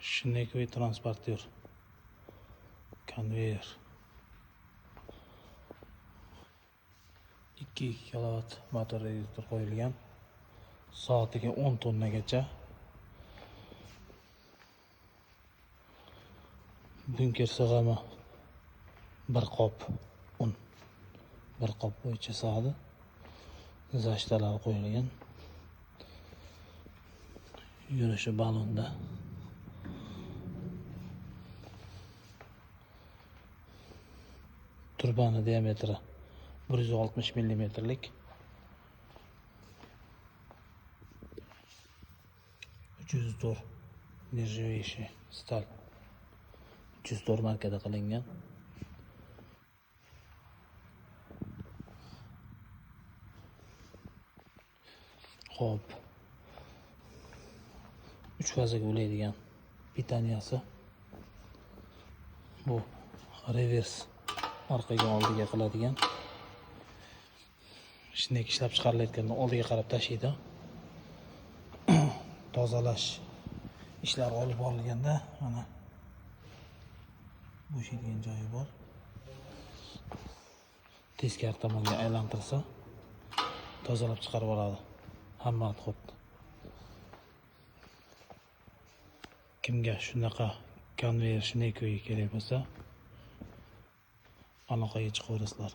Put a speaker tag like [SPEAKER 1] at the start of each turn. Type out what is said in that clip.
[SPEAKER 1] Shnekoy transportyor. Konveyer. 2 kilovat motor reduktor qo'yilgan. Soatiga 10 tonnagacha. Bunker sig'imi bir qop un. Bir qop bo'yicha sig'adi. Zashtalar qo'yilgan. Yurishi balonda. Turbani diametri 160 millimetrlik. 304 нержавеющий stal. 304 markada qilingan. Xo'p. 3 fazaga ulaydigan pitaniyasi. Bu revers orqaga oldiga qiladigan. Shnek ishlab chiqarilayotganda oldiga qarab tashiydi. Tozalash ishlari olib borilganda mana bo'shaydigan joyi bor. Teskari tomonga aylantirsa tozalab chiqarib oladi hamma отходni. Kimga shunaqa konveyer shnekoyi kerak bo'lsa aloqaga chiqaverasizlar.